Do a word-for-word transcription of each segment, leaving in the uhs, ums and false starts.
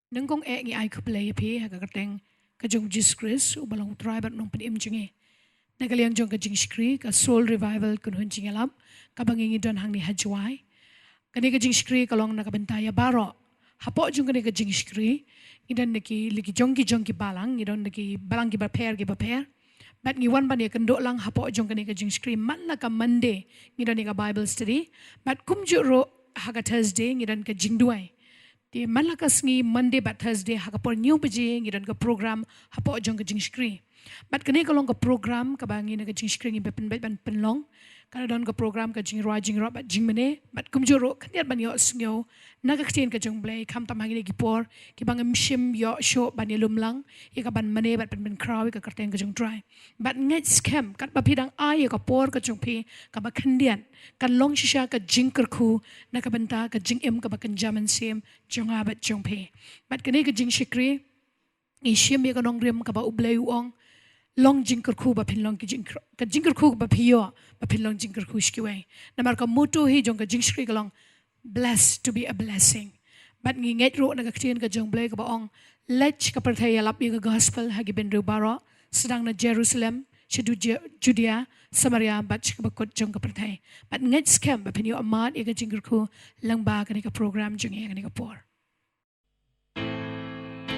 Nyngkong eh ngi ai khublei ïa phi ha ka kyrteng ka jong u Jisu Khrist uba long u Trai bad u Nongpynim jong ngi. Na ka liang jong ka jingshakri ka Soul Revival Kynhun Jingïalap kaba ngi ngi don hangne ha Jowai. Kane ka jingshakri ka long na ka bynta ïa baroh. Hapoh jong kane ka jingshakri ngi don na ki, la ki jong ki jong ki balang, ngi don na ki balang kiba pher kiba pher. Bad ngi wan ban ïakynduh lang hapoh jong kane ka jingshakri. Man la ka Monday ngi don ïa ka Bible study. Bad kumjuh ruh ha ka Thursday ngi don ka jingduwai. Te man la ka sngi Monday bad Thursday ha ka por hynñiew baje ngi don ka program hapoh jong ka jingshakri. Bad kane ka long ka program kaba ngi na ka jingshakri ngi ba pynbeit ban pynlong. Ka la don ka program ka jingrwai jingrot bad jingmane. Bad kumjuh ruh khyndiat ban ïohsngew na ka ktien ka jong u Blei khamtam ha kine ki por kiba ngim shym ïoh shuh ban ïalum lang ïa ka ban mane bad pynpynkhraw ïa ka kyrteng ka jong u Trai. Bad ngeit skhem katba phi dang ai ïa ka por ka jong phi kaba khyndiat kan long shisha ka jingkyrkhu na ka bynta ka jingim kaba kynja mynsiem jong nga bad jong phi. Bad kane ka jingshakri ngi shim ïa ka nongrim kaba u Blei u ong, long jingkyrkhu ba phin long ki jingkyrkhu, ka jingkyrkhu ba phi ïoh ba phin long jingkyrkhu sha kiwei. Namar ka motto hi jong ka jingshakri ka long, "Blessed to be a blessing." Bad ngi ngeit ruh na ka ktien ka jong u Blei kaba ong, "Leit sha ka pyrthei ïalap ïa ka gospel ha ki bynriew baroh, sdang na Jerusalem, sha Ju-, Judea, Samaria bad sha kaba kut jong ka pyrthei." Bad ngeit skhem ba phin ïoh mad ïa ka jingkyrkhu lyngba kane ka program jong ngi ha kane ka por.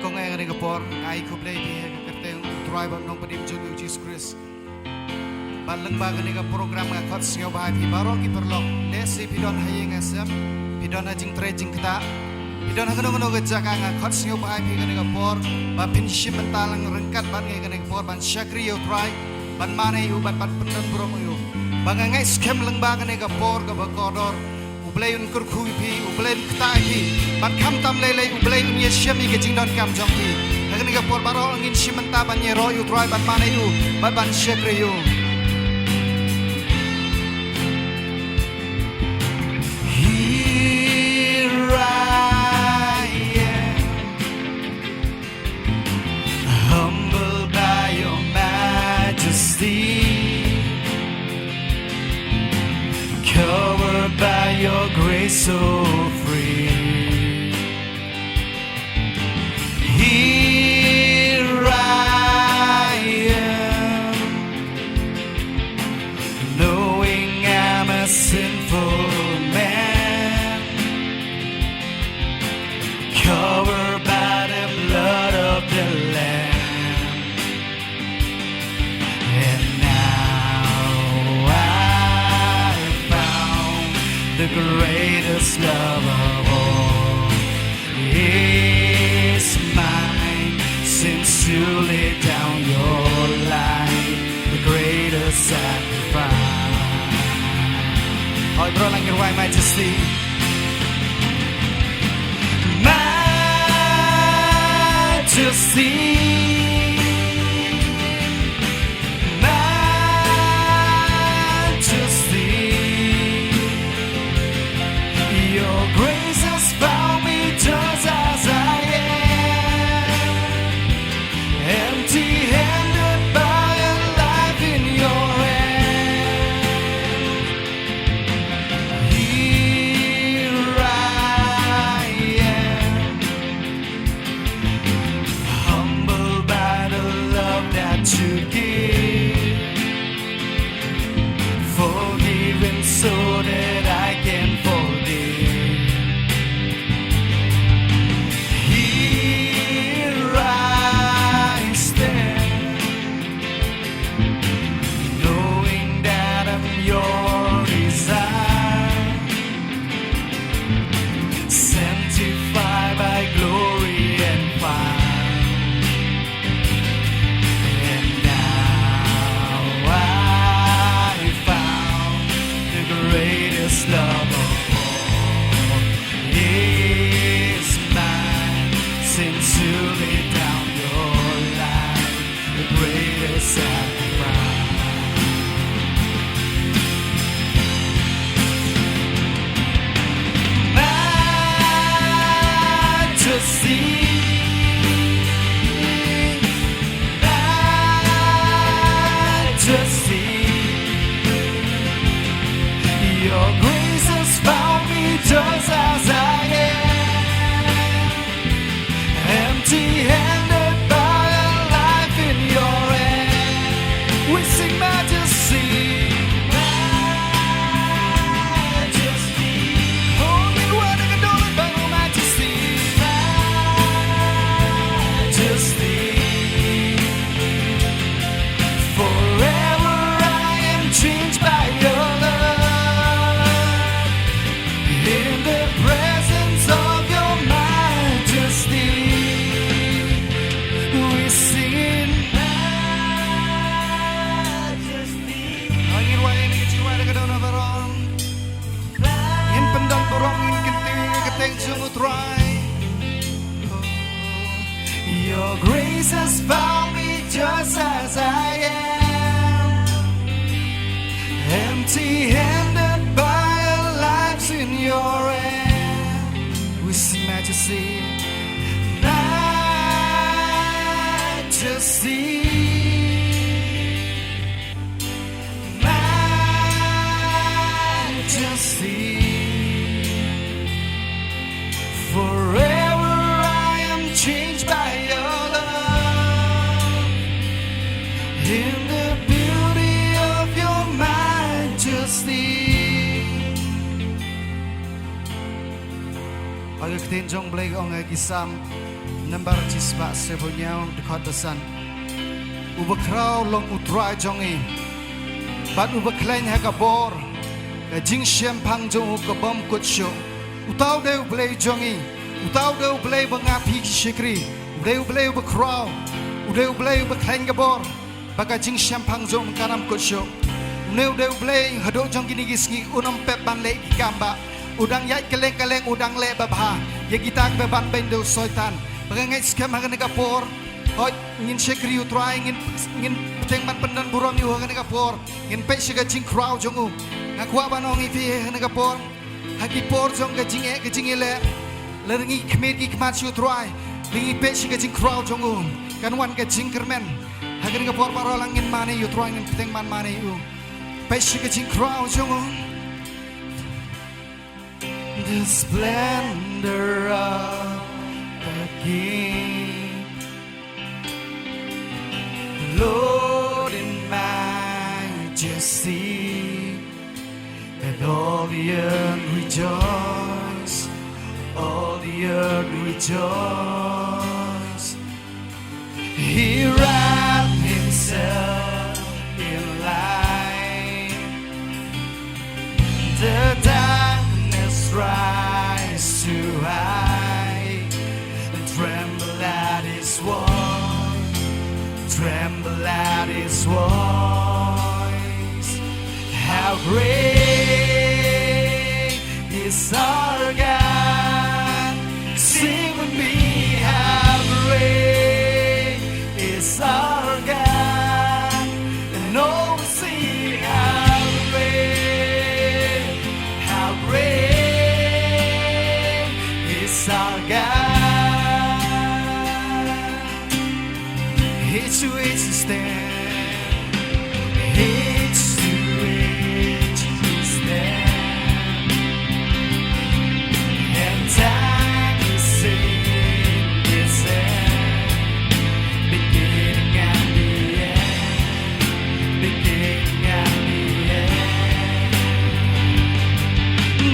Kong, ha kane ka por nga ai khublei ïa phi ha ka kyrteng u Trai bad u Nongpynim jong ngi u Jisu Khrist. Bad lyngba kane ka program nga khot sngewbha ïa phi baroh ki paralok, lehse phi don ha ïing ha sem, phi don ha jingtrei jingktah, phi don ha kano kano ka jaka, nga khot sngewbha ïa phi kane ka por ba phin shim bynta lang ryngkat bad ngi kane ka por ban shakri ïa u Trai, ban mane ïa u bad ban pyndon burom ïa u. Ba nga ngeit skhem lyngba kane ka por kaba kordor, u Blei un kyrkhu ïa phi, u Blei un ktah ïa phi. Bad khamtam lei lei u Blei un ïashem ïa ka jingdonkam jong phi. Ha kane ka por baroh ngin shim bynta ban ïaroh ïa u Trai, ban mane ïa u bad ban shakri ïa u. Here I am, humbled by your majesty, covered by your grace so free. Here I am, knowing I'm a sinful man, covered by the blood of the Lamb. And now I found the greatest love of all is mine, since you laid down your life, the greatest sacrifice. Hoi bro, lang your white majesty. Majesty, majesty, your grace has found me just as I am, empty-handed but alive in your hand. Here I am, humbled by the love that you give, forgiven so that I can forgive. Here I stand, knowing that I'm your desire, sanctified by glory and fire. And now I found the greatest love of all is mine, since you laid down your life, the greatest sacrifice. Majesty, majesty, your grace has found me just as I am, Grace has found me just as I am, empty handed by a life in your hand. We sing, Majesty, Majesty, Majesty. Forever I am changed by your love, in the beauty of your majesty. Ba ka ktien jong Blei ka ong ha ki Salm number shispah saphew hynñiew, dkhot ba san: Uba khraw long U Trai jong ngi, bad uba khlaiñ ha ka bor. Ka jingshemphang jong u ka bym kut shuh. Uta u dei U Blei jong ngi. Uta u dei U Blei ba nga phi shakri. U dei U Blei uba khraw. U dei U Blei uba khlaiñ ka bor, ba ka jingshemphang jong u kan ym kut shuh. Une u dei U Blei haduh jong kine ki sngi un ym pep ban leh ki kam bah. U dang ïaid kylleng kylleng, u dang leh babha ïa kita kiba ban beiñ da u Soitan. Ba nga ngeit skhem ha kane ka por, hooid, ngin shakri U Trai, ngin, ngin bteng ban pyndon burom ïa u ha kane ka por. Ngin peit sha ka jingkhraw jong u. Nga kwah ban ong ïa phi ha kane ka por, ha ki por jong ka jingeh, ka jingeh leh, lada ngi khmih ki khmat sha U Trai, lada ngi peit sha ka jingkhraw jong u, kan wan ka jingkyrmen. Ha kane ka por baroh lang ngin mane ïa U Trai, ngin bteng ban mane ïa u. Peit sha ka jingkhraw jong u. The splendor of the King, Lord in majesty, and all the earth rejoice, all the earth rejoice. He wrapped himself in light. The darkness rise too high. And tremble at his voice. Tremble at his voice. How great is our God. Sing with me, how great is our God. And all will sing, how great, how great is our God. Age to age he stands. Age to age he stands. And time is in his hand. Beginning and the end. Beginning and the end.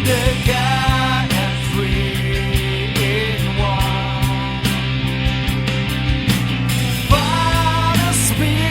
The God and three in one. Father, Spirit,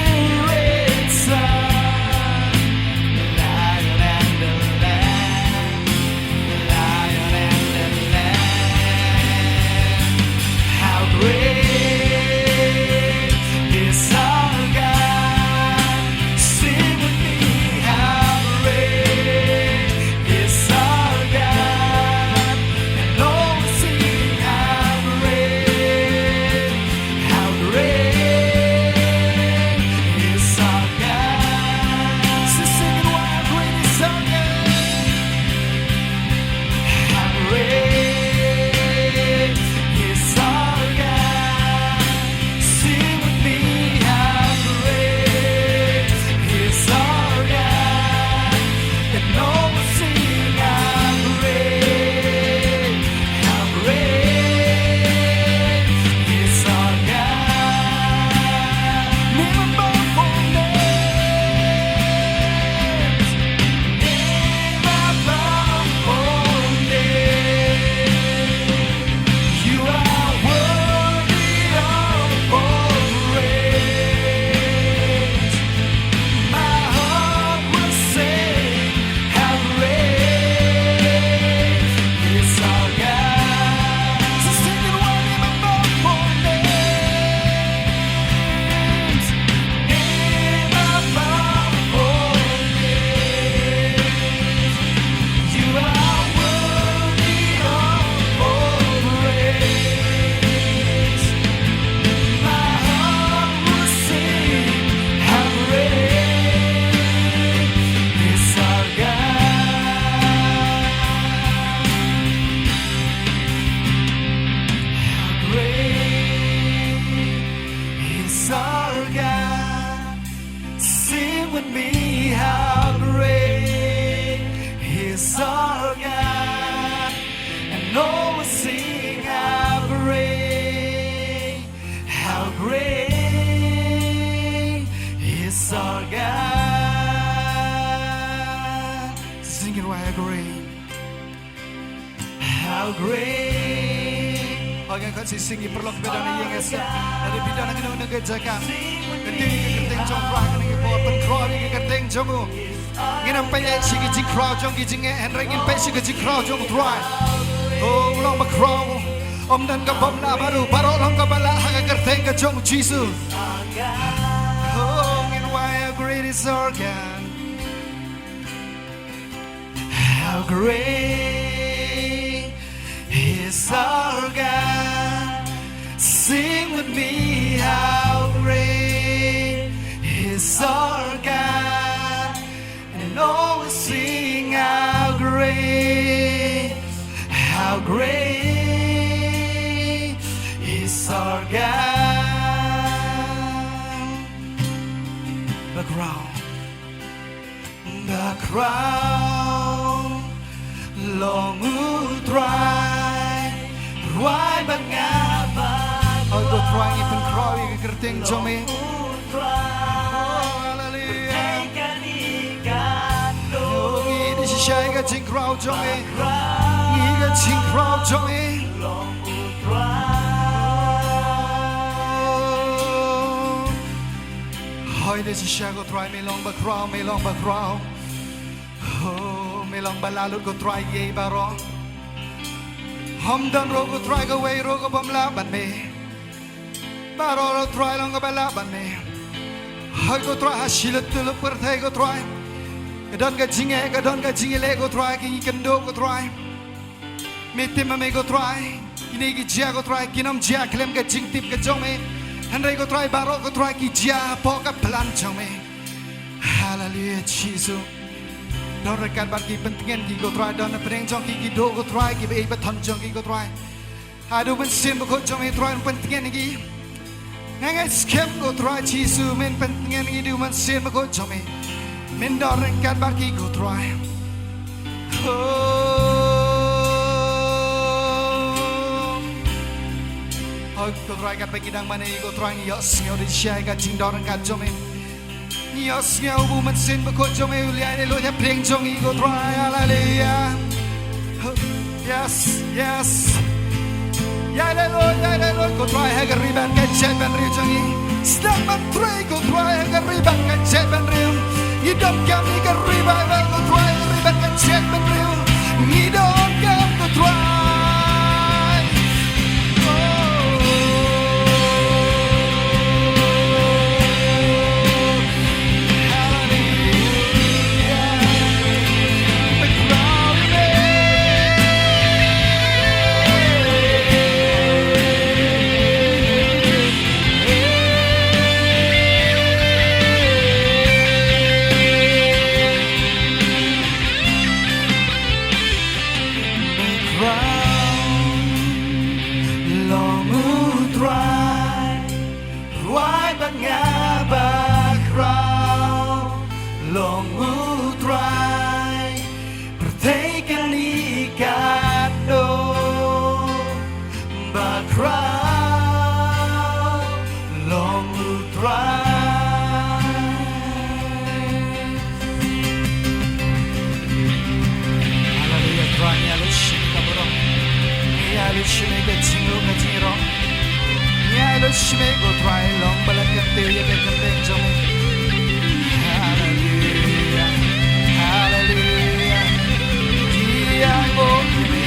me how great is our God, and all will sing how great, how great is our God. Sing it, why how great. How great. Hooid, ngan khot shisha ïa ki paralok ba don ha ïing ha sem. Lada phi don ha kano kano ka jaka, ka dei ka kyrteng jong U Trai ha kane ka por, pynkhraw ïa ka kyrteng jong u. Ngin ym peit sha ki jingkhraw jong ki jingeh, hynrei ngin peit sha ka jingkhraw jong U Trai. Oh, u long bakhraw. Ym don kaba bymlah bad u, baroh long kaba lah ha ka kyrteng ka jong U Jisu. Oh, ngin wai, how great is our God. How great is our God. Sing with me, how great is our God. And all will sing, how great, how great is our God. Bakhraw. Bakhraw long U Trai, rwai bad nga bakhraw. Hooid, ko Trai, ngi pynkhraw ïa ka kyrteng jong me. Oh, haleluya. Oh, ngi dei shisha ïa ka jingkhraw jong me. Ngi ïa ka jingkhraw jong me. Hooid, dei shisha ko Trai, me long bakhraw, me long bakhraw. Oh, me long ba la lut ko Trai ïa baroh. Ym don ruh ko Trai kawei ruh kaba ym lah bad me. Baroh ruh Trai long kaba lah bad me. Hooid ko Trai, ha shi lynti pyrthei ko Trai, ka don ka jingeh, ka don ka jingïaleh ko Trai, ki kynduh ko Trai. Me tip ma me ko Trai, kine ki jia ko Trai, kin ym jia khlem ka jingtip ka jong me. Hynrei ko Trai, baroh ko Trai ki jia hapoh ka plan jong me. Haleluya Jisu. Don ryngkat bad ki, pyntngen ki ko Trai, don hapdeng jong ki ki duh ko Trai, kiba ïeit ba thon jong ki ko Trai. Haduh Mynsiem Bakhuid jong me Trai, pyntngen ki. Nga ngeit skhem ko Trai Jisu, men pyntngen ki haduh Mynsiem Bakhuid jong me. Men don ryngkat bad ki ko Trai. Oh. Hooid ko Trai, katba ngi dang mane ko Trai, ngi ïohsngew dei shisha ïa ka jingdon ryngkat jong me. Ngi ïohsngew ba u Mynsiem Bakhuid jong me u la ïaid leit hapdeng jong ngi ko Trai, haleluya. Yes, yes. Ïaid leit, ïaid leit ko Trai ha ka ri bad ka jaitbynriew jong ngi. Sdang ban trei ko Trai ha ka ri bad ka jaitbynriew. Ngi donkam ïa ka revival ko Trai ha ka ri bad ka jaitbynriew. Ngi donkam ko Trai. Bakhraw long U Trai, rwai bad nga bakhraw long U Trai, pyrthei kane ka duh. Bakhraw long U Trai. Haleluya, Trai, ngi ïa lut shim ka burom. Ngi ïa lut shim ka jingïaroh, ka jingïaroh. Ngi ïa lut shim ko Trai, long ba la kyntiew ïa ka kyrteng jong me. Haleluya. Haleluya. Ngi ainguh ïa me.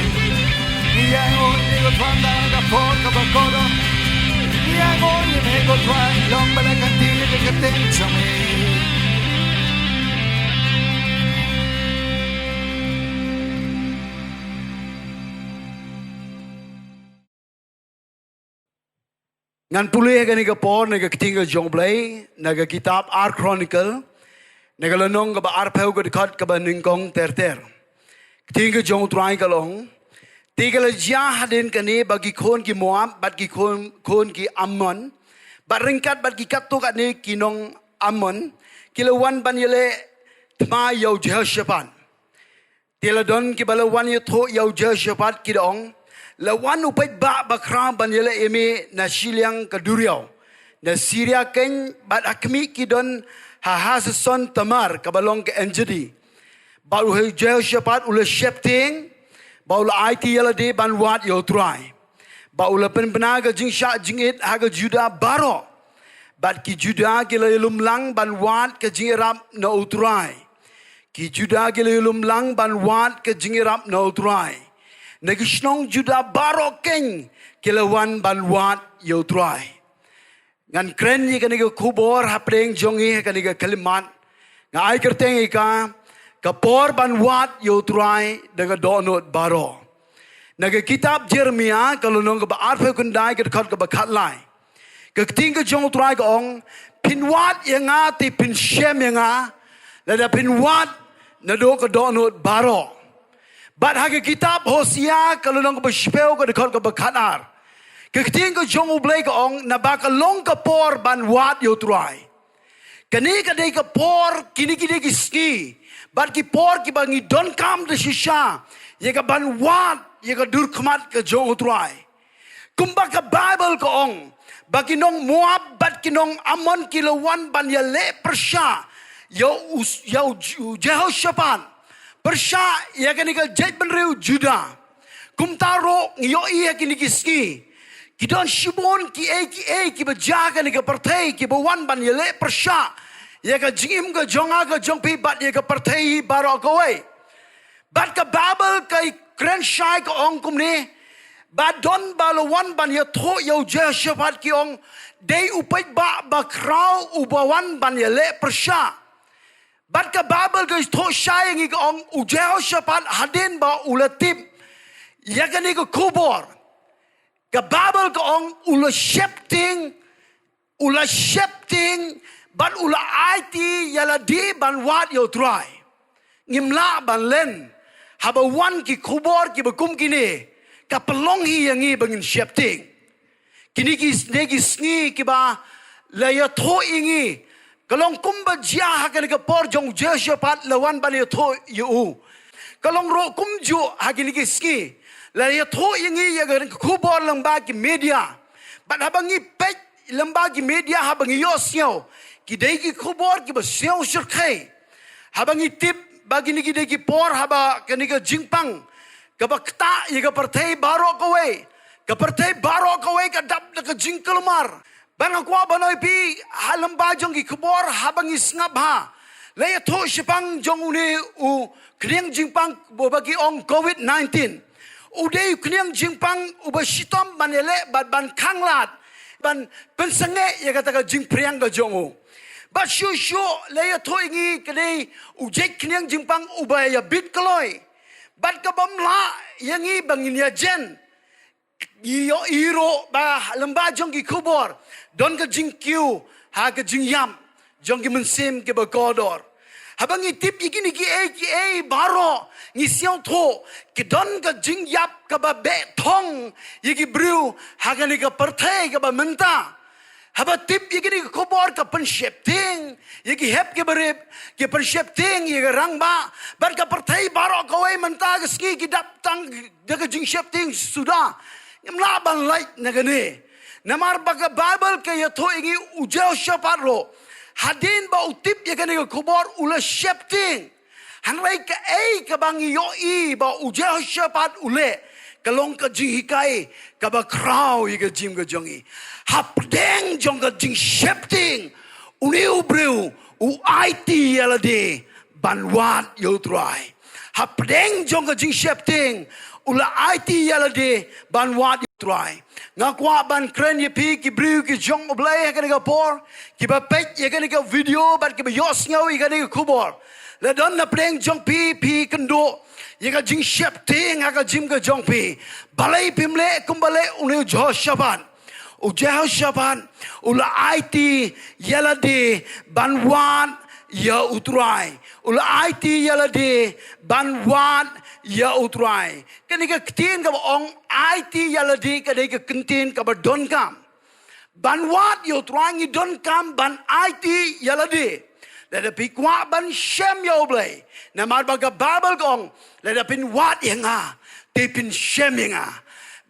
Ngi ainguh ïa me ko Trai, da ka por kaba kordor. Ngi ainguh ïa me ko Trai, long ba la kyntiew ïa ka kyrteng jong me. Ngan pule ha kane ka por na ka ktien ka jong U Blei, na ka kitab Ar Chronicle, na ka lynnong kaba arphew, ka dkhot kaba nyngkong ter ter. Ktien ka jong U Trai ka long: Te ka la jia hadien kane ba ki khun ki Moab bad ki khun, khun ki Ammon, bad ryngkat bad ki katto katne ki nong Ammon, Ki la wan ban ïaleh thma ïa u Jehoshaphat. Te la don kiba la wan ïathuh ïa u Jehoshaphat ki da ong, la wan u paidbah bakhraw ban ïaleh ïa me na shiliang ka duriaw, na Syria keiñ, bad ha khmih ki don ha Hasason Tamar kaba long ka En-Gedi. Bad u Jehoshaphat u la sheptieng, bad u la aiti ïa lade ban wad ïa u Trai. Bad u la pynbna ka jingshah jingit ha ka Judah baroh. Bad ki Judah ki la ïalum lang ban wad ka jingïarap na u Trai. Ki Judah ki la ïalum lang ban wad ka jingïarap na u Trai. Na ki shnong Judah baroh keiñ ki la wan ban wad ïa u Trai. Ngan kren ïa kane ka khubor hapdeng jong ngi ha kane ka khyllipmat. Nga ai kyrteng ïa ka, ka por ban wad ïa u Trai da ka dohnud baroh. Na ka kitab Jeremiah ka lynnong kaba arphew khyndai ka dkhot kaba khatlai. Ka ktien ka jong u Trai ka ong, phin wad ïa nga te phin shem ïa nga, lada phin wad naduh ka dohnud baroh. Bad ha ka kitab Hosea ka lynnong kaba shiphew ka dkhot kaba khatar. Ka ktien ka jong U Blei ka ong, naba ka long ka por ban wad ïa u Trai. Kane ka dei ka por, kine ki dei ki sngi bad ki por kiba ngi donkam da shisha ïa ka ban wad ïa ka dur khmat ka jong u Trai. Kumba ka Baibl ka ong ba ki nong Moab bad ki nong Ammon ki la wan ban ïaleh pyrshah ïa u, ïa u Jehoshaphat, pyrshah ïa kane ka jaitbynriew Judah. Kumta ruh ngi ïohi ha kine ki sngi ki don shibun kiei kiei kiba jia ha kane ka pyrthei kiba wan ban ïaleh pyrshah ïa ka jingim ka jong nga ka jong phi bad ïa ka pyrthei baroh kawei. Bad ka Baibl ka kren shai ka ong kumne, ba don ba la wan ban ïathuh ïa u Jehoshaphat ki ong, dei u paidbah bakhraw uba wan ban ïaleh pyrshah. Bad ka Baibl ka ïathuh shai ïa ngi ka ong, u Jehoshaphat hadien ba u la tip ïa kane ka khubor, ka Baibl ka ong u la sheptieng, u la sheptieng bad u la aiti ïa lade ban wad ïa u Trai. Ngim lah ban len, haba wan ki khubor kiba kum kine, ka pynlong hi ïa ngi ba ngin sheptieng. Kine ki dei ki sngi kiba la ïathuh ïa ngi, ka long kumba jia ha kane ka por jong u Jehoshaphat la wan ban ïathuh ïa u. Ka long ruh kumjuh ha kine ki sngi la ïathuh ïa ngi ïa ka khubor lyngba ki media. Bad haba ngi peit lyngba ki media, haba ngi ïohsngew, ki dei ki khubor kiba sngew shyrkhei. Haba ngi tip ba kine ki dei ki por haba kane ka jingpang kaba ktah ïa ka pyrthei baroh kawei, ka pyrthei baroh kawei ka dap da ka jingkulmar. Bad nga kwah ban ong ïa phi, ha lyngba jong ki khubor haba ngi sngap ha, la ïathuh shaphang jong une u khñiang jingpang uba ki ong covid nineteen. U dei u khñiang jingpang uba shitom ban ïaleh bad ban khanglad, ban pynsangeh ïa kata ka jingphriang ka jong u. Bad shuh shuh la ïathuh ïa ngi ka dei u jait khñiang jingpang uba ïabit kloi bad ka bym lah ïa ngi ba ngin ïajen. Ngi ïohi ruh ba lyngba jong ki khubor don ka jingkiew ha ka jingïap jong ki mynsiem kiba kordor. Haba ngi tip ïa kine kiei kiei baroh, ngi sngewthuh ki don ka jingïap kaba beh thong ïa ki briew ha kane ka pyrthei kaba mynta. Haba tip ïa kine ki khubor ka pynsheptieng ïa ki hep ki barit, ki pynsheptieng ïa ki rangbah, bad ka pyrthei baroh kawei mynta ka sngi ki dap tang da ka jingsheptieng suda. Ngim lah ban lait na kane. Namar ba ka Baibl ka ïathuh ïa ngi u Jehoshaphat ruh, hadien ba u tip ïa kane ka khubor u la sheptieng. Hynrei kaei kaba ngi ïohi ba u Jehoshaphat u leh, ka long ka jinghikai kaba khraw ïa ka jingim ka jong ngi. Hapdeng jong ka jingsheptieng, une u briew u aiti ïa lade ban wad ïa u Trai. Hapdeng jong ka jingsheptieng, u la aiti ïa lade ban wad ïa u Trai. Nga kwah ban kren ïa phi ki briew ki jong U Blei ha kane ka por, kiba peit ïa kane ka video bad kiba ïohsngew ïa kane ka khubor. La don na pdeng jong phi, phi kynduh ïa ka jingsheptieng ha ka jingim ka jong phi. Balei phim leh kumba leh une u Jehoshaphat? U Jehoshaphat u la aiti ïa lade ban wad ïa u Trai. U la aiti ïa lade ban wad ïa u Trai. Kane ka ktien kaba ong aiti ïa lade ka dei ka ktien kaba donkam. Ban wad ïa u Trai ngi donkam ban aiti ïa lade. Lada phi kwah ban shem ïa U Blei, namar ba ka Baibl ka ong, lada phin wad ïa nga, te phin shem ïa nga.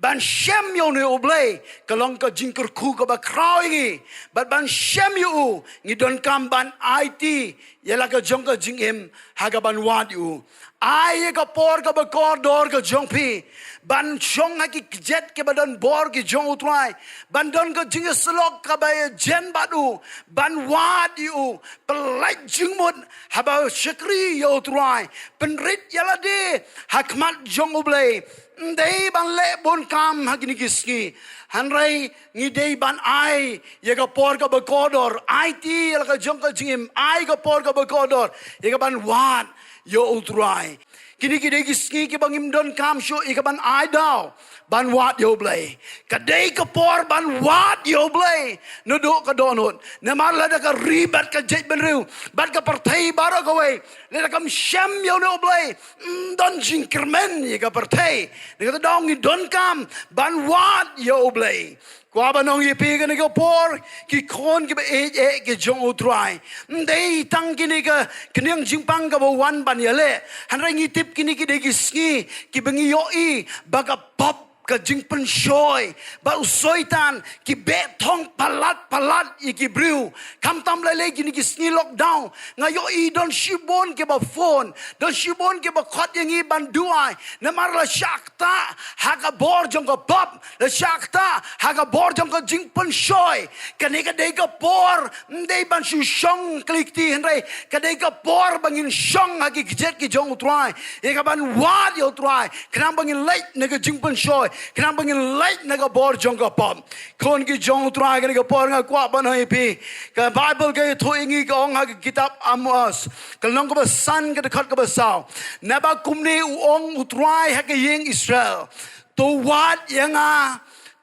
Ban shem ïa une U Blei ka long ka jingkyrkhu kaba khraw ïa ngi. Bad ban shem ïa u, ngi donkam ban aiti ïa la ka jong ka jingim ha kaban wad ïa u. Ai ïa ka por kaba kordor ka jong phi ban shong ha ki kjat kiba don bor ki jong U Trai, ban don ka jingïasyllok kaba ïajen bad u, ban wad ïa u. Pynlait jingmut haba shakri ïa U Trai, pynrit ïa lade ha khmat jong U Blei. Ym dei ban leh bun kam ha kine ki sngi, hynrei ngi dei ban ai ïa ka por kaba kordor, aiti ïa la ka jong ka jingim, ai ka por kaba kordor ïa kaban wad ïa U Trai. Kine ki dei ki sngi kiba ngim donkam shuh ïa kaban ai daw ban wad ïa U Blei. Ka dei ka por ban wad ïa U Blei naduh ka dohnud. Namar lada ka ri bad ka jaitbynriew bad ka pyrthei baroh kawei, lada kam shem ïa une U Blei, ym don jingkyrmen ïa ka pyrthei. Nangta dang ngi donkam ban wad ïa U Blei. Kwah ban ong ïa phi kane ka por, ki khun kiba ïeit eh ki jong U Trai, ym dei tang kine ka khñiang jingpang kaba wan ban ïaleh, hynrei ngi tip kine ki dei ki sngi kiba ngi ïohi ba ka pop, ka jingpynshoi bad u Soitan ki beh thong palat palat ïa ki briew. Khamtam lei lei kine ki sngi lockdown, nga ïohi don shibun kiba phone, don shibun kiba khot ïa ngi ban duwai, namar la shah ktah ha ka bor jong ka pop, la shah ktah ha ka bor jong ka jingpynshoi. Kane ka dei ka por ym dei ban shu shong kli kti, hynrei ka dei ka por ba ngin shong ha ki kjat ki jong U Trai ïa kaban wad ïa U Trai, khnang ba ngin leit na ka jingpynshoi, khnang ba ngin leit na ka bor jong ka pop. Khun ki jong U Trai, kane ka por nga kwah ban ong ïa phi, ka Baibl ka ïathuh ïa ngi, ka ong ha ka kitab Amos, ka lynnong kaba san, ka dkhot kaba saw: Naba kumne u ong U Trai ha ka ïing Israel, to wad ïa nga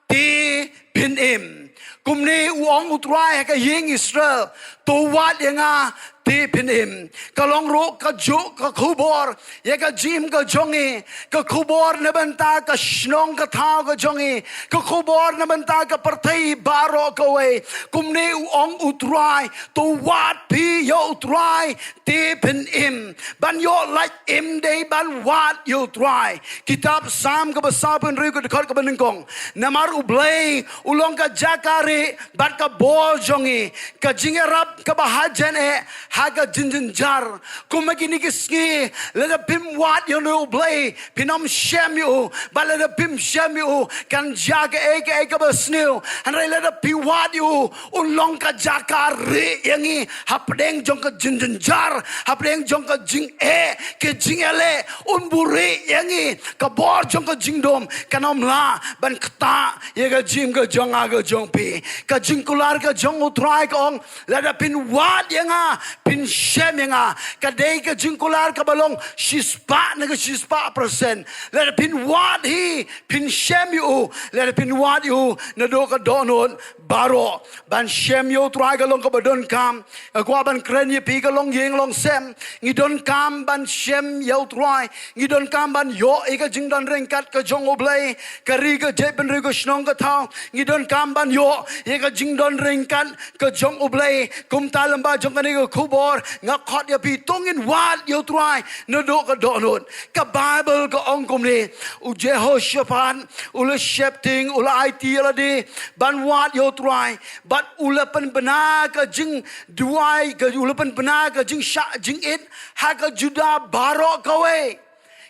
te phin im. Kumne u ong U Trai ha ka ïing Israel, to wad ïa nga te phin im. Ka long ruh kajuh ka khubor ïa ka jingim ka jong ngi, ka khubor na bynta ka shnong ka thaw ka jong ngi, ka khubor na bynta ka pyrthei baroh kawei. Kumne u ong U Trai, to wad phi ïa U Trai te phin im. Ban ïoh lait im dei ban wad ïa U Trai. Kitab Salm kaba sawphew hynriew, ka dkhot kaba nyngkong: Namar U Blei u long ka jaka rieh bad ka bor jong ngi, ka jingïarap kaba hajan eh ha ka jingjynjar. Kum ha kine ki sngi, lada phim wad ïa une U Blei, phin ym shem ïa u. Bad lada phim shem ïa u, kan jia kaei kaei kaba sniew. Hynrei lada phi wad ïa u, un long ka jaka rieh ïa ngi hapdeng jong ka jingjynjar, hapdeng jong ka jingeh, ka jingïaleh. Un buhrieh ïa ngi, ka bor jong ka jingdum kan ym lah ban ktah ïa ka jingim ka jong nga ka jong phi. Ka jingkular ka jong U Trai ka ong, lada phin wad ïa nga, phin shem ïa nga. Ka dei ka jingkular kaba long shispah na ka shispah persen. Lada phin wad hi, phin shem ïa u. Lada phin wad ïa u naduh ka dohnud baroh. Ban shem ïa U Trai ka long kaba donkam. Nga kwah ban kren ïa phi ka longïing longsem. Ngi donkam ban shem ïa U Trai. Ngi donkam ban ïoh ïa ka jingdon ryngkat ka jong U Blei. Ka ri, ka jaitbynriew, ka shnong ka thaw, ngi donkam ban ïoh ïa ka jingdon ryngkat ka jong U Blei. Kumta lyngba jong kane ka khubor, nga khot ïa phi, to ngin wad ïa U Trai naduh ka dohnud. Ka Baibl ka ong kumne: U Jehoshaphat u la sheptieng, u la aiti ïa lade ban wad ïa U Trai, bad u la pynbna ka jingduwai, ka, u la pynbna ka jingshah jingit ha ka Judah baroh kawei.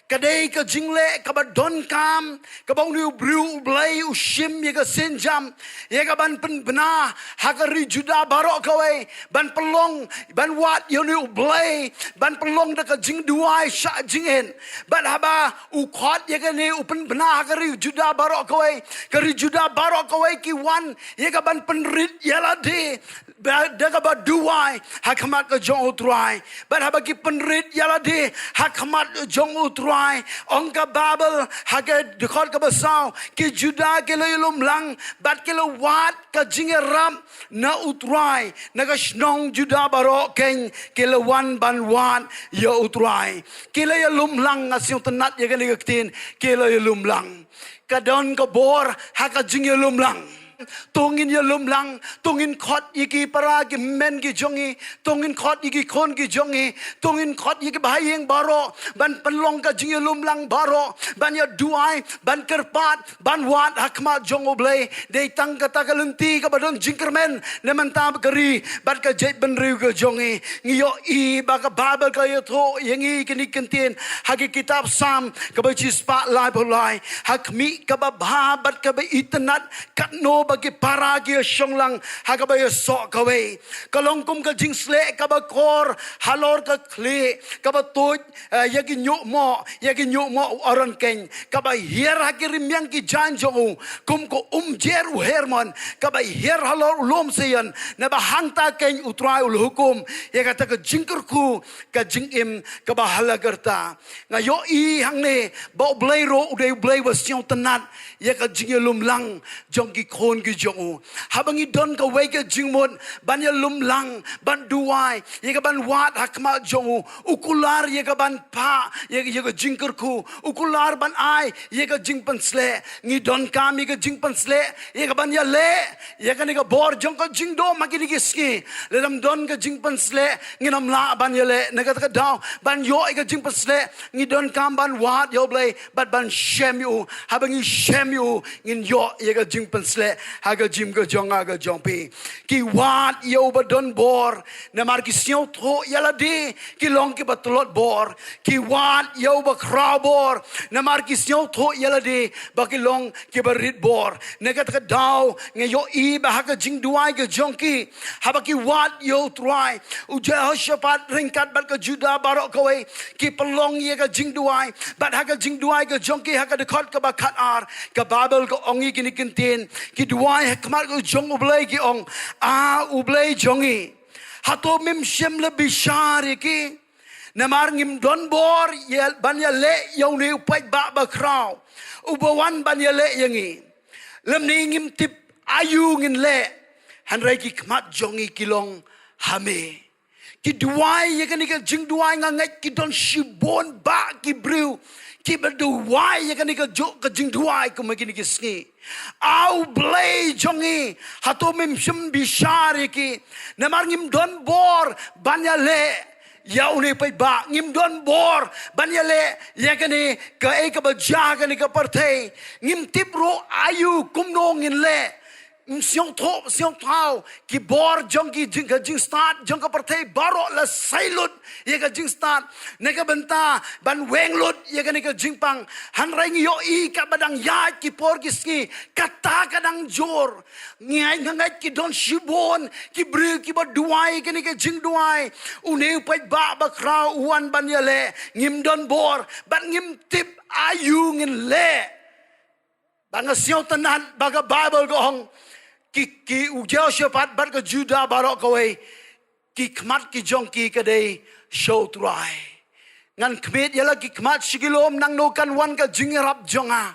Ka dei ka jingleh kaba donkam, kaba une u briew U Blei u shim ïa ka sienjam ïa kaban pynbna ha ka ri Judah baroh kawei, ban pynlong, ban wad ïa une U Blei, ban pynlong da ka jingduwai shah jingit. Bad haba u khot ïa kane, u pynbna ha ka ri Judah baroh kawei, ka ri Judah baroh kawei ki wan ïa kaban pynrit ïa lade da kaba duwai ha khmat ka jong U Trai. Bad haba ki pynrit ïa lade ha khmat jong U Trai, ong ka Baibl ha ka dkhot kaba saw, ki Judah ki la ïalum lang bad ki la wad ka jingïarap na U Trai. Na ka shnong Judah baroh keiñ ki la wan ban wad ïa U Trai. Ki la ïalum lang, nga sngewtynnat ïa kane ka ktien, ki la ïalum lang. Ka don ka bor ha ka jingïalum lang. To ngin ïalum lang, to ngin khot ïa ki para ki hynmen ki jong ngi, to ngin khot ïa ki khun ki jong ngi, to ngin khot ïa ki bahaïing baroh ban pynlong ka jingïalum lang baroh, ban ïaduwai, ban kyrpad, ban wad ha khmat jong U Blei. Dei tang kata ka lynti kaba don jingkyrmen na bynta ka ri bad ka jaitbynriew ka jong ngi. Ngi ïohi ba ka Baibl ka ïathuh ïa ngi kine ki kyntien ha ki kitab Salm kaba shispah laiphew lai, ha khmih kaba bha bad kaba itynnad, katno ba ki para ki ïashong lang ha kaba ïasoh kawei. Ka long kum ka jingsleh kaba kor halor ka khlieh, kaba tuid, eh, ïa ki ñiuhmoh, ïa ki ñiuhmoh u Aron keiñ, kaba hiar ha ki rmiang ki jaiñ jong u, kum ka umjer u Hermon, kaba hiar halor u lum Seion. Naba hangta keiñ U Trai u la hukum ïa kata ka jingkyrkhu, ka jingim kaba hala karta. Nga ïohi hangne ba U Blei ruh u dei U Blei ba sngewtynnad ïa ka jingïalum lang jong ki khun ki jong u. Haba ngi don kawei ka jingmut ban ïalum lang, ban duwai, ïa ka ban wad ha khmat jong u, u kular ïa ka ban phah ïa, ïa ka jingkyrkhu, u kular ban ai ïa ka jingpynsleh. Ngi donkam ïa ka jingpynsleh ïa ka ban ïaleh ïa kane ka bor jong ka jingdum ha kine ki sngi. Lada ym don ka jingpynsleh, ngin ym lah ban ïaleh. Na kata ka daw, ban ïoh ïa ka jingpynsleh, ngi donkam ban wad ïa U Blei bad ban shem ïa u. Haba ngi shem ïa u, ngin ïoh ïa ka jingpynsleh ha ka jingim ka jong nga ka jong phi. Ki wad ïa uba don bor namar ki sngewthuh ïa lade ki long kiba tlot bor. Ki wad ïa uba khraw bor namar ki sngewthuh ïa lade ba ki long kiba rit bor. Na kata ka daw, nga ïohi ba ha ka jingduwai ka jong ki, haba ki wad ïa U Trai, u Jehoshaphat ryngkat bad ka Judah baroh kawei ki pynlong ïa ka jingduwai. Bad ha ka jingduwai ka jong ki, ha ka dkhot kaba khatar, ka Baibl ka ong ïa kine ki kyntien, ki duwai ha khmat ka jong U Blei, ki ong, A U Blei jong ngi, hato mem shym la bishar ïa ki? Namar ngim don bor ïa, ban ïaleh ïa une u paidbah bakhraw uba wan ban ïaleh ïa ngi, lymne ngim tip aïu ngin leh, hynrei ki khmat jong ngi ki long ha me. Ki duwai ïa kane ka jingduwai, nga ngeit ki don shibun bah ki briew kiba duwai ïa kane ka juk ka jingduwai kumba kine ki sngi. A U Blei jong ngi, hato mem shym bishar ïa ki? Namar ngim don bor ban ïaleh ïa une u paidbah, ngim don bor ban ïaleh ïa kane kaei kaba jia ha kane ka pyrthei. Ngim tip ruh aïu kumno ngin leh. Sngewthuh, sngewthuh, ki bor jong ki jing, ka jingstad jong ka pyrthei baroh la sei lut ïa ka jingstad na ka bynta ban weng lut ïa kane ka jingpang. Hynrei ngi ïohi kaba dang ïaid ki por ki sngi, kata ka dang jur. Ngi ai, nga ngeit ki don shibun ki briew kiba duwai kane ka jingduwai, une u paidbah bakhraw u wan ban ïaleh, ngim don bor bad ngim tip aïu ngin leh. Ba nga sngewtynnad ba ka Baibl ka ong, ki, ki, u Jehoshaphat bad ka Judah baroh kawei, ki khmat ki jong ki ka dei sha U Trai. Ngan khmied ïa la ki khmat sha ki lum, nangno kan wan ka jingïarap jong nga?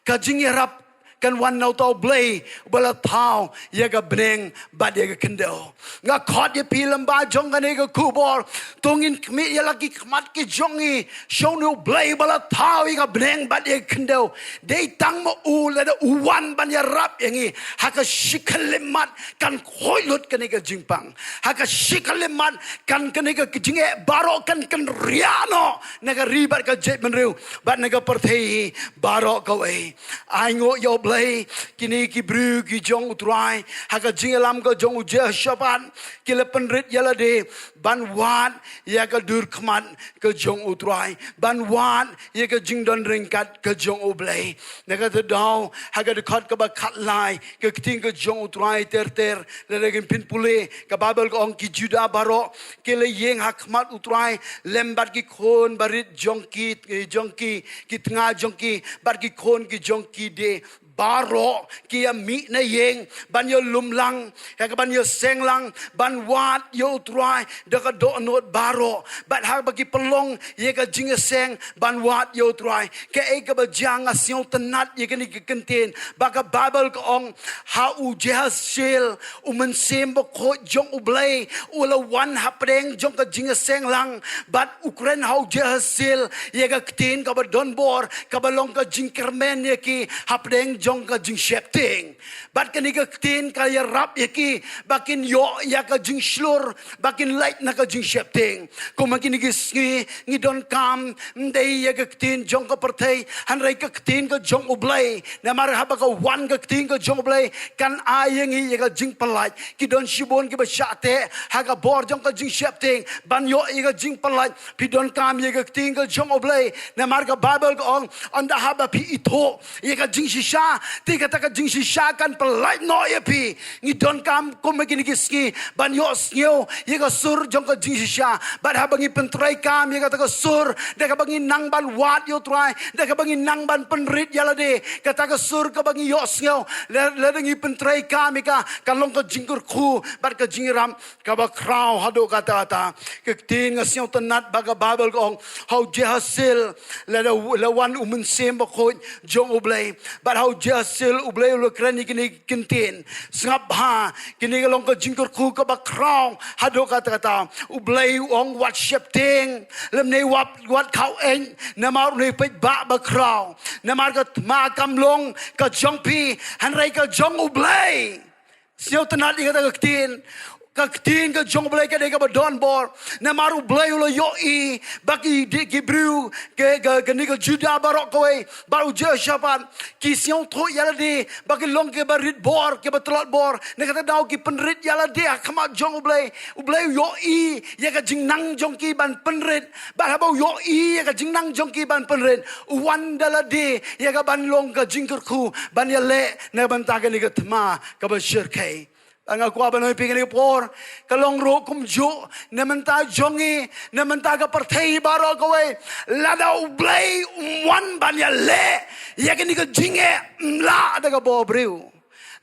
Ka jingïarap kan wan na uta U Blei uba la thaw ïa ka bneng bad ïa ka khyndew. Nga khot ïa phi lyngba jong kane ka khubor, to ngin khmied ïa la ki khmat ki jong ngi sha une U Blei uba la thaw ïa ka bneng bad ïa ka khyndew. Dei tang ma u, lada u wan ban ïarap ïa ngi, ha ka shi khyllipmat kan khuid lut kane ka jingpang. Ha ka shi khyllipmat kan kane ka jingeh baroh kan kynriah noh na ka ri bad ka jaitbynriew bad na ka pyrthei baroh kawei. Ai nguh ïa U Blei, kine ki briew ki jong U Trai, ha ka jingïalam ka jong u Jehoshaphat, ki la pynrit ïa lade ban wad ïa ka dur khmat ka jong U Trai, ban wad ïa ka jingdon ryngkat ka jong U Blei. Na kata ka daw, ha ka dkhot kaba khatlai, ka ktien ka jong U Trai ter ter, lada ngin pynpule, ka Baibl ka ong, ki Judah baroh ki la ïeng ha khmat U Trai lem bad ki khun barit jong ki, jong ki, ki tnga jong ki bad ki khun ki jong ki de baroh, ki ïa mih na ïing ban ïalum lang, ïa ka ban ïaseng lang, ban wad ïa U Trai da ka dohnud baroh. Bad haba ki pynlong ïa ka jingïaseng ban wad ïa U Trai, kaei kaba jia, nga sngewtynnad ïa kane ka kyntien ba ka Baibl ka ong, ha u Jahaziel, u Mynsiem Bakhuid jong U Blei u la wan hapdeng jong ka jingïaseng lang, bad u kren ha u Jahaziel ïa ka ktien kaba don bor, kaba long ka jingkyrmen ïa ki hapdeng jong ka jingsheptieng. Bad kane ka ktien ka ïarap ïa ki ba kin ïoh ïa ka jingshlur, ba kin lait na ka jingsheptieng. Kumba kine ki sngi ngi donkam ym dei ïa ka ktien jong ka pyrthei, hynrei ka ktien ka jong U Blei. Namar haba ka wan ka ktien ka jong U Blei, kan ai ïa ngi ïa ka jingpyllait. Ki don shibun kiba shah teh ha ka bor jong ka jingsheptieng ban ïoh ïa ka jingpyllait. Phi donkam ïa ka ktien ka jong U Blei. Namar ka Baibl ka ong, ynda haba phi ithuh ïa ka jingshisha, te kata ka jingshisha kan pyllait noh ïa phi. Ngi donkam kumba kine ki sngi ban ïohsngew ïa ka sur jong ka jingshisha. Bad haba ngi pyntreikam ïa kata ka sur, da kaba ngi nang ban wad ïa U Trai, da kaba ngi nang ban pynrit ïa lade, kata ka sur kaba ngi ïohsngew, la, lada ngi pyntreikam ïa ka, kan long ka jingkyrkhu bad ka jingïarap kaba khraw haduh katta katta. Ka ktien nga sngewtynnat ba ka Baibl ka ong, ha U Jehaziel la, la, la wan U Mynsiem Bakhuid jong U Blei. Bad ha U Jehaziel U Blei u la kren ïa kine ki ktien. Sngap bha, kine ka long ka jingkyrkhu kaba khraw haduh katta katta. U Blei u ong, wat sheptieng, lymne wat, wat khaw-eit, namar une u paidbah bakhraw. Namar ka thma kam long ka jong phi, hynrei ka jong U Blei. Sngewtynnat ïa kata ka ktien. Ka ktien ka jong U Blei ka dei kaba don bor. Namar U Blei u la ïohi ba ki, ki briew ka, ka, kane ka Judah baroh kawei, bad U Jehoshaphat, ki sngewthuh ïa lade ba ki long kiba rit bor, kiba tlot bor. Na kata ka daw ki pynrit ïa lade ha khmat jong U Blei. U Blei u ïohi ïa ka jingnang jong ki ban pynrit. Bad haba u ïohi ïa ka jingnang jong ki ban pynrit, u wan da lade ïa ka ban long ka jingkyrkhu ban ïaleh na ka bynta kane ka thma kaba shyrkhei. Nga kwah ban ong ïa phi kane ka por, ka long ruh kumjuh na bynta jong ngi, na bynta ka pyrthei baroh kawei. Lada U Blei um wan ban ïaleh ïa kane ka jingeh, ym lah da ka bor briew.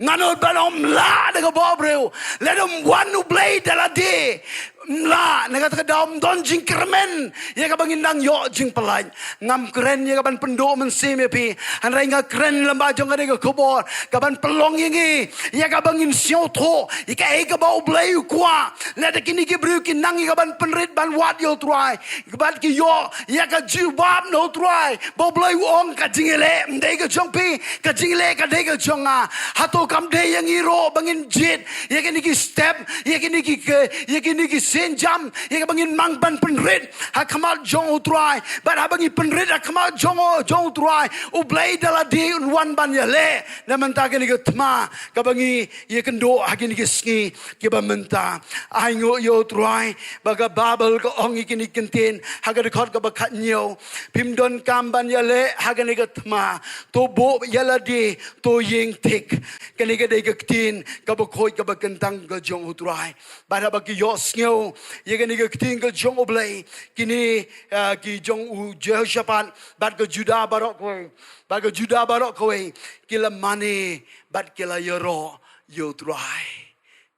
Nga nud ban ong ym lah da ka bor briew. Lada um wan U Blei da lade, ym lah. Na kata ka daw ym don jingkyrmen ïa kaba ngin nang ïoh jingpyllait. Ngam kren ïa ka ban pynduh mynsiem ïa phi, hynrei nga kren lyngba jong kane ka khubor ka ban pynlong ïa ngi ïa kaba ngin sngewthuh ïa kaei kaba U Blei u kwah. Lada kine ki briew ki nang ïa ka ban pynrit ban wad ïa U Trai, bad ki ïoh ïa ka jubab na U Trai, ba U Blei u ong, ka jingïaleh ym dei ka jong phi, ka jingïaleh ka dei ka jong nga. Hato kam dei ïa ngi ruh ba ngin jied ïa kine ki step, ïa kine ki, ki, ïa kine ki sienjam, ïa kaba ngin nang ban pynrit ha khmat jong U Trai? Bad haba ngi pynrit ha khmat jong, jong U Trai, U Blei da lade un wan ban ïaleh na bynta kane ka thma kaba ngi ïakynduh ha kine ki sngi kiba mynta. Ai nguh ïa U Trai ba ka Baibl ka ong ïa kine ki kyntien ha ka dkhot kaba khathynñiew, phim donkam ban ïaleh ha kane ka thma. To buh ïa lade, to ïeng thik. Kane ka dei ka ktien kaba khuid kaba kyntang ka jong U Trai. Bad haba ki ïohsngew ïa kane ka ktien ka jong U Blei, kine, ah, ki jong u Jehoshaphat bad ka Judah baroh kawei, bad ka Judah baroh kawei, ki la mane bad ki la ïaroh ïa U Trai.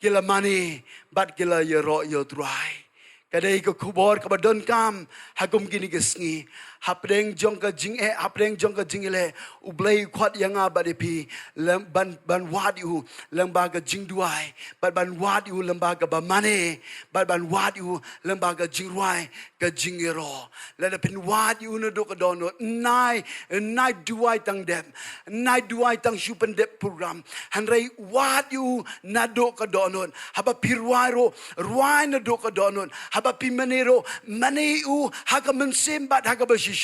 Ki la mane bad ki la ïaroh ïa U Trai. Ka dei ka khubor kaba donkam ha kum kine ki sngi. Hapdeng jong ka jingeh, hapdeng jong ka jingïaleh, U Blei u khot ïa nga bad ïa phi, lem-, ban, ban wad ïa u lyngba ka jingduwai, bad ban wad ïa u lyngba kaba mane, bad ban wad ïa u lyngba ka jingrwai ka jingïaroh. Lada phin wad ïa u naduh ka dohnud, nai, nai duwai tang dep, nai duwai tang shu pyndep program. Hynrei wad ïa u naduh ka dohnud. Haba phi rwai ruh, rwai naduh ka dohnud. Haba phi mane ruh, mane ïa u ha ka mynsiem bad ha kaba shisha.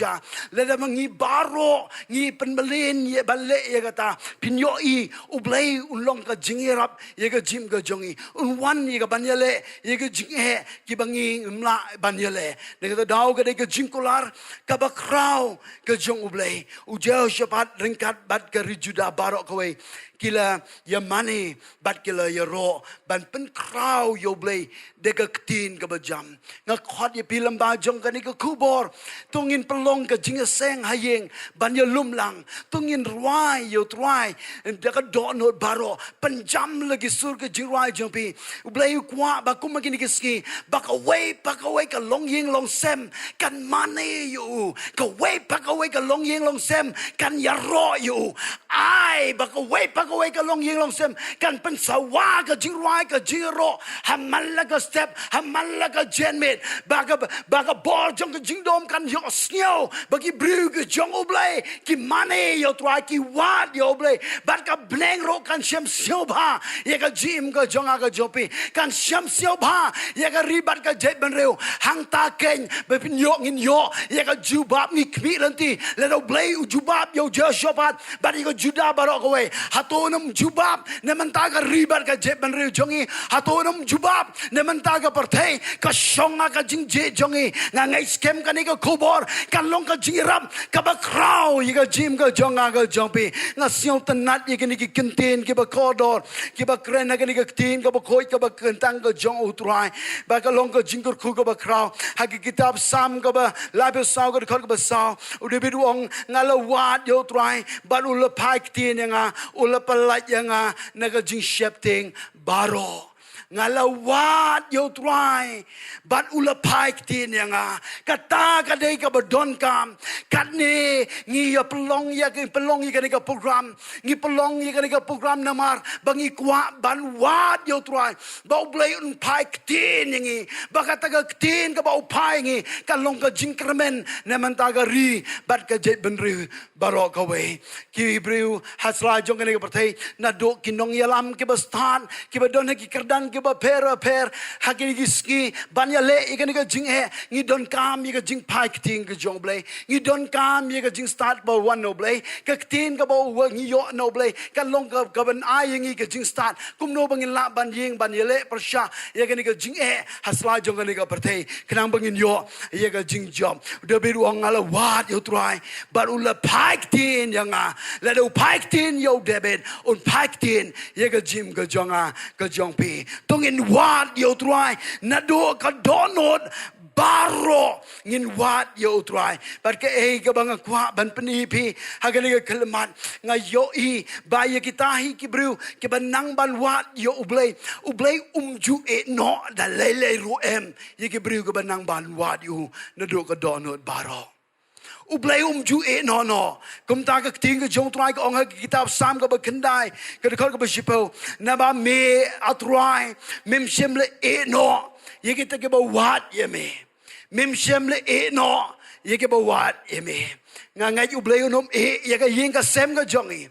Lada ma ngi baroh ngi pynmlien ïa ban leh ïa kata, phin ïohi U Blei un long ka jingïarap ïa ka jingim ka jong ngi. Un wan ïa ka ban ïaleh ïa ka jingeh kiba ngim lah ban ïaleh. Na kata ka daw ka dei ka jingkular kaba khraw ka jong U Blei. U Jehoshaphat ryngkat bad ka ri Judah baroh kawei, ki la ïa mane bad ki la ïaroh ban pynkhraw ïa U Blei da ka ktien kaba jam. Nga khot ïa phi lyngba jong kane ka khubor, to ngin pynlong ka jingïaseng ha ïing ban ïalum lang. To ngin rwai ïa U Trai da ka dohnud baroh. Pynjam la ki sur ka jingrwai jong phi. U Blei u kwah ba kum ha kine ki sngi, ba kawei pa kawei ka longïing longsem kan mane ïa u. Kawei pa kawei ka longïing longsem kan ïaroh ïa u. Ai ba kawei pa kawei ka longïing longsem, kan pynsawa ka jingrwai ka jingïaroh ha man la ka step, ha man la ka janmiet, ba ka, ba ka bor jong ka jingdom kan ïohsngew ba ki briew ki jong U Blei ki mane ïa U Trai, ki wad ïa U Blei, bad ka bneng ruh kan shem sngewbha ïa ka jingim ka jong nga ka jong phi, kan shem sngewbha ïa ka ri bad ka jaitbynriew. Hangta keiñ ba phin ïoh, ngin ïoh ïa ka jubab, ngi khmih lynti lada U Blei u jubab ïa u Jehoshaphat bad ïa ka Judah baroh kawei. Hato un ym jubab na bynta ka ri bad ka jaitbynriew jong ngi? Hato un ym jubab na bynta ka pyrthei? Ka shong ha ka jingjied jong ngi. Nga ngeit skhem kane ka khubor kan long ka jingïarap kaba khraw ïa ka jingim ka jong nga ka jong phi. Nga sngewtynnat ïa kine ki kyntien kiba kordor, kiba kren ha kane ka ktien kaba khuid kaba kyntang ka jong U Trai. Ba ka long ka jingkyrkhu kaba khraw. Ha ka kitab Salm kaba laiphew saw, ka dkhot kaba saw, u David u ong, nga la wad ïa U Trai bad u la phai ktien ïa nga, u la pyllait ïa nga na ka jingsheptieng baroh. Nga la wad ïa U Trai bad u la phai ktien ïa nga. Kata ka dei kaba donkam. Katne ngi ïa pynlong ïa, ngi pynlong ïa kane ka program, ngi pynlong ïa kane ka program namar ba ngi kwah ban wad ïa U Trai, ba U Blei un phai ktien ïa ngi, ba kata ka ktien kaba u phai ïa ngi kan long ka jingkyrmen na bynta ka ri bad ka jaitbynriew baroh kawei. Ki briew ha sla jong kane ka pyrthei, naduh ki nongïalam kiba stad, kiba don ha ki kyrdan kiba pher pher, ha kine ki sngi ban ïaleh ïa kane ka jingeh, ngi donkam ïa ka jingphai ktien ka jong U Blei, ngi donkam ïa ka jingstad ba wan na U Blei. Ka ktien kaba u wan ngi ïoh na U Blei kan long ka, kaban ai ïa ngi ka jingstad kumno ba ngin lah ban ïeng ban ïaleh pyrshah ïa kane ka jingeh ha sla jong kane ka pyrthei, khnang ba ngin ïoh ïa ka jingjop. U David u ong, nga la wad ïa U Trai bad u la phai ktien ïa nga. Lada u phai ktien ïa u David, un phai ktien ïa ka jingim ka jong nga ka jong phi. To ngin wad ïa U Trai naduh ka dohnud baroh, ngin wad ïa U Trai. Bad kaei kaba nga kwah ban pyni ïa phi ha kane ka khyllipmat, nga ïohi ba ïa kita hi ki briew kiba nang ban wad ïa U Blei, U Blei um ju ïeh noh da lei lei ruh em ïa ki briew kiba nang ban wad ïa u naduh ka dohnud baroh. U Blei um ju ïeh noh noh. Kumta ka ktien ka jong U Trai ka ong ha ka kitab Salm kaba khyndai, ka dkhot kaba shiphew, naba me, A Trai, mem shym la ïeh noh ïa kita kiba wad ïa me. Mem shym la ïeh noh ïa kiba wad ïa me. Nga ngeit U Blei un ym ïeh ïa ka ïing ka sem ka jong ngi,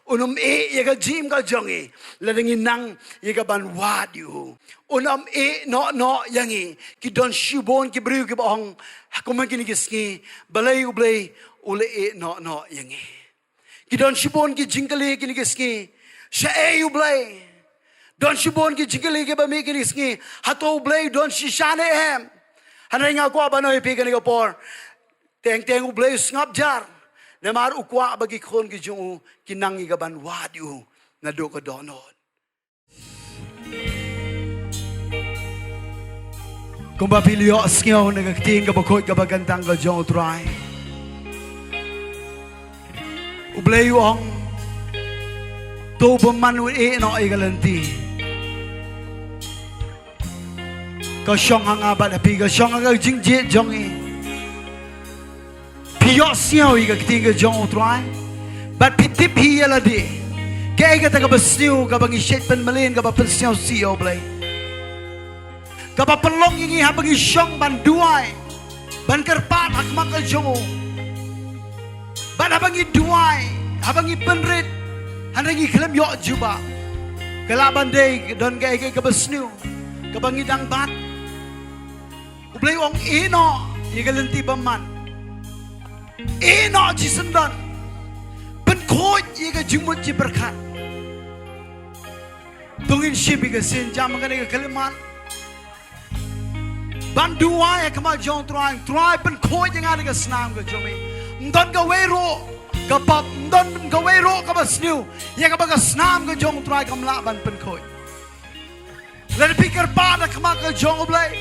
un ym ïeh ïa ka jingim ka jong ngi lada ngi nang ïa ka ban wad ïa u. Un ym ïeh noh noh ïa ngi. Ki don shibun ki briew kiba ong, ha, kumne kine ki sngi, balei U Blei u la ïeh noh noh ïa ngi? Ki don shibun ki jingkylli kine ki sngi, shaei U Blei? Don shibun ki jingkylli kiba mih kine ki sngi, hato U Blei u don shisha ne em? Hynrei nga kwah ban ong ïa phi kane ka por, teng teng U Blei u sngap jar, namar u kwah ba ki khun ki jong u ki nang ïa ka ban wad ïa u naduh ka dohnud. Kumba phi la ïohsngew na ka ktien kaba khuid kaba kyntang ka jong U Trai, U Blei u ong, to bymman un ïeh noh ïa ka lynti. Ka shong ha nga bad ha phi, ka shong ha ka jingjied jong ngi. Phi ïohsngew ïa ka ktien ka jong U Trai bad phi tip hi ïa lade kaei kata kaba sniew, kaba ngi shait pynmlien, kaba pynsngewsih ïa U Blei, kaba pynlong ïa ngi haba ngi shong ban duwai, ban kyrpad ha khmat ka jong u. Bad haba ngi duwai, haba ngi pynrit, hynrei ngi khlem ïoh jubab, ka lah ban dei don kaei kaei kaba sniew kaba ngi dang bat. U Blei u ong, ïeh noh ïa ka lynti bymman. Ïeh noh jingsngewdon. Pynkhuid ïa ka jingmut jingpyrkhat. To ngin shim ïa ka sienjam ha kane ka khyllipmat ban duwai ha khmat jong U Trai. Trai, pynkhuid ïa nga na ka snam ka jong me. Ym don kawei ruh ka pop, ym don kawei ruh kaba sniew ïa kaba ka snam ka jong U Trai kam lah ban pynkhuid. Lada phi kyrpad ha khmat ka jong U Blei,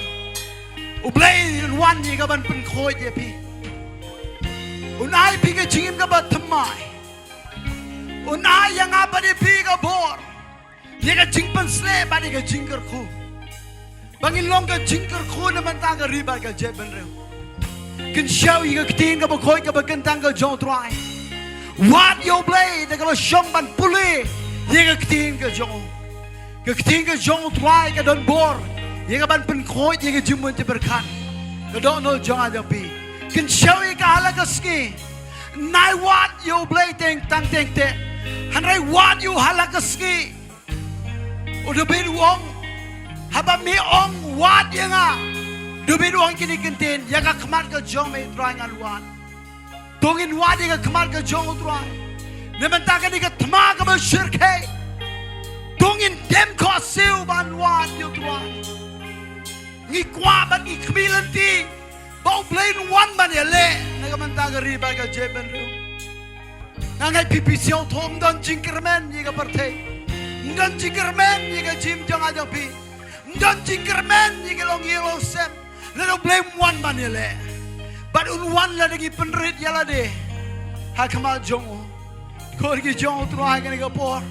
U Blei un wan ïa ka ban pynkhuid ïa phi. Un ai phi ka jingim kaba thymmai. Un ai ïa nga bad ïa phi ka bor, ïa ka jingpynshlur bad ïa ka jingkyrkhu, ba ngin long ka jingkyrkhu na bynta ka ri bad ka jaitbynriew. Kynshew ïa ka ktien kaba khuid kaba kyntang ka jong U Trai. Wad ïa U Blei da kaba shong ban pule ïa ka ktien ka jong u. Ka ktien ka jong u Trai ka don bor ïa ka ban pynkhuid ïa ka jingmut jingpyrkhat. Ka dohnud jong nga jong phi, kynshew ïa ka ha la ka sngi. Nai wad ïa U Blei teng tang teng te. Hynrei wad ïa u ha la ka sngi. U Dabid u ong, haba me ong wad ïa nga, Dabid u ong kine ki ktien, ïa ka khmat ka jong me Trai ngan wad. To ngin wad ïa ka khmat ka jong u Trai. Na bynta kane ka thma kaba shyrkhei, to ngin dem khohsiew ban wad ïa u Trai. Ngi kwah bad ngi khmih lynti ba U Blei un wan ban ïaleh na ka bynta ka ri bad ka jaitbynriew. Nga ngeit phi phi sngewthuh, ym don jingkyrmen ïa ka pyrthei, ym don jingkyrmen ïa ka jingim jong nga jong phi, ym don jingkyrmen ïa ka long ïa long sem. Lada U Blei um wan ban ïaleh, bad un wan lada ngi pynrit ïa lade ha khmat jong u. Ko ki jong u Trai kane ka por,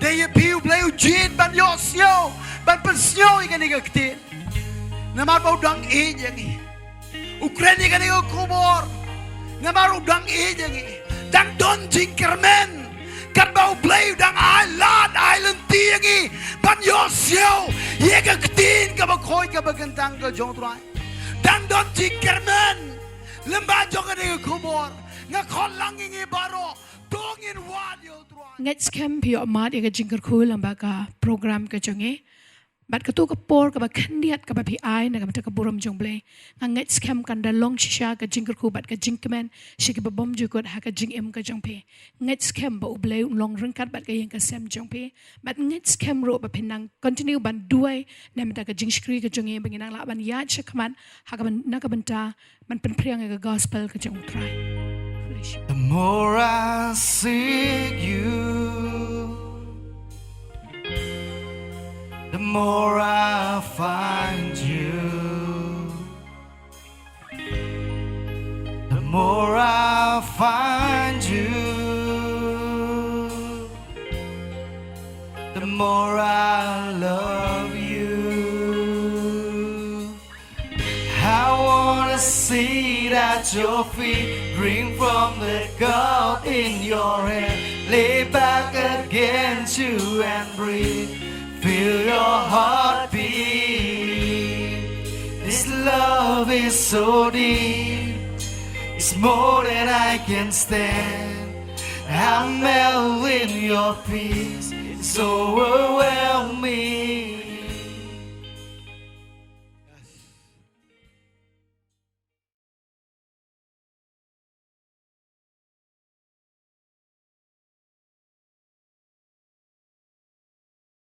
dei ïa phi U Blei u jied ban ïohsngew, ban pynsngew ïa kane ka ktien. Namar ba u dang ïeit ïa ngi. U kren ïa kane ka khubor namar u dang ïeit ïa ngi. Dang don jingkyrmen katba U Blei u dang ai lad ai lynti ïa ngi ban ïohsngew ïa ka ktien kaba khuid kaba kyntang ka jong u Trai. Dang don jingkyrmen lem bad jong kane ka khubor. Nga khot lang ïa ngi baroh, to ngin wad ïa u Trai. Ngeit skhem phi ïoh mad ïa ka jingkyrkhu lem bad ka program ka jong ngi. Bad kato ka por kaba khyndiat kaba phi ai na ka bynta ka burom jong U Blei, nga ngeit skhem kan da long shisha ka jingkyrkhu bad ka jingkmen sha kiba bymjukut ha ka jingim ka jong phi. Ngeit skhem ba U Blei un long ryngkat bad ka ïing ka sem jong phi. Bad ngeit skhem ruh ba phin nang continue ban duwai na ka bynta ka jingshakri ka jong ngi ba ngin nang lah ban ïaid shakhmat ha ka byn-, na ka bynta ban pynphriang ïa ka gospel ka jong U Trai. Praise you. The more I seek you, the more I find you. The more I find you, the more I love you. I wanna sit at your feet, drink from the cup in your hand, lay back against you and breathe, feel your heartbeat. This love is so deep, it's more than I can stand. I melt in your peace, it's overwhelming.